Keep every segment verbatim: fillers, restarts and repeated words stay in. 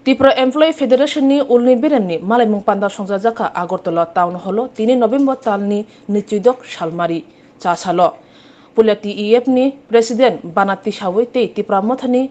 Tipra Employee Federation ni ulni beremni malaimung panda songchajakha Agartala Town Hall o tini November talni nwichidok salmari cha salo. Puila T E F ni President Bana Tisawi tei Tipra Mothani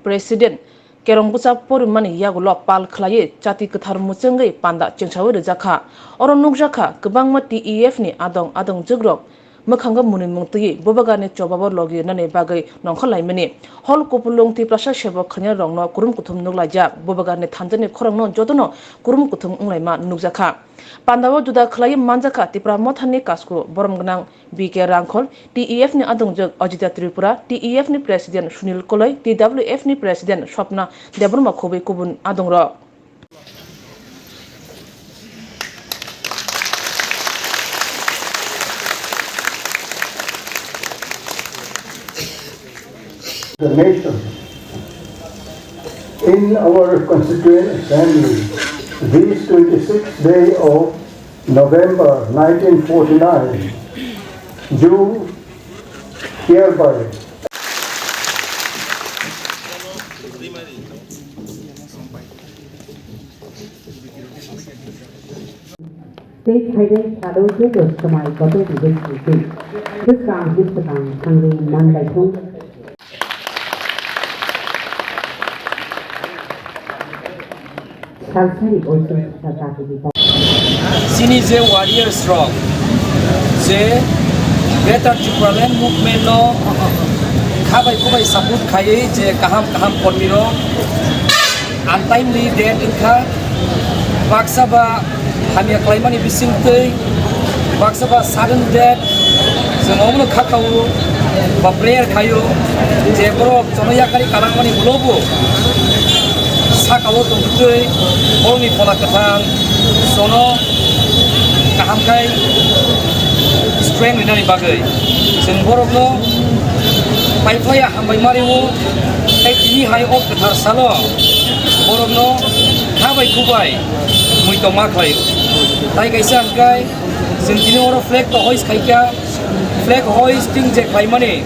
President Kerong Bwsa Porimani yagulo pal khlaiwi chati kwthar muchungwi panda chengsawi rwjakha. Oro nukjakha kwbangma T E F ni adong adong jwkrok mwkhango mwnwimung twiwi bubagarni chobabo logi rwnani bagwi nongkhor laimani. Hall kupulung Tiprasa sebok khwrwingrokno kurum kuthum nuklaijak, bubagarni thanjani khorangno jotono kurum kuthum wnglaima nukjakha. Pandao juda khlaiwi manjakha Tipra Mothani Kasku borom gwnang B K Rangkhol, T E F ni adongjwk Ajita Tripura, T E F ni President Sunil Koloi, T W F ni President Swapna Debbarma khobwi kubun adongrok. The nation. In our constituent assembly, this twenty-sixth day of November nineteen forty-nine, do hereby Tei phainai salo joto swmai kotor ni bwskango bwskang hwn swkang thangwi man bai thung. Salsari oiso sa jati ni. Chini je warriors rok je Greater Tipraland movement no khabai kubai support khaiwi je kaham kaham kormi rok untimely death wngkha, baksa ba hamya khlaimani bisingtwi, baksa ba sudden death, chwng omono kha kao ba prayer khaio je borok jono yakari kanangmani ulo bo sakao tongtwi borokni phola kwthar jono kaham khai strength rinani bagwi chwng borokno paiphlaiya hambai mario tei tini hai o kwthar salo borokno kha bai khubai muitom ma khlaio. Tai kaisa hwnkhe chwng tini oro flag to hoist khaikha, flag hoisting je khlaimani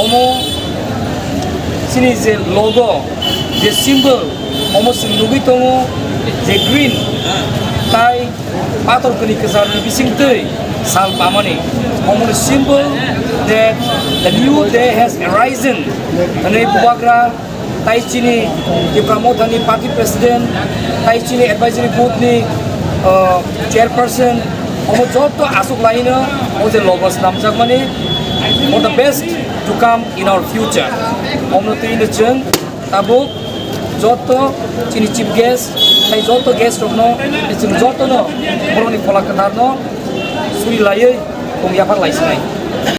omo chini je logo, je symbol, omo chwng nugwi tongo je green tai pator kwni kwcharni bisingtwi sal pamani. Omoni symbol that the new day has arisen hwnwi bubagra tai chini Tipra Mothani party president, tai chini advisory board ni, uh, chairperson, omo joto aswk laino o je logo swnamjakmani for the best to come in our future. Omno twi no chwng tabuk joto chini chief guest tai joto guest rokno chwng jotono borokni phola kwtharno suri laiwi tong yaphar lai sinai.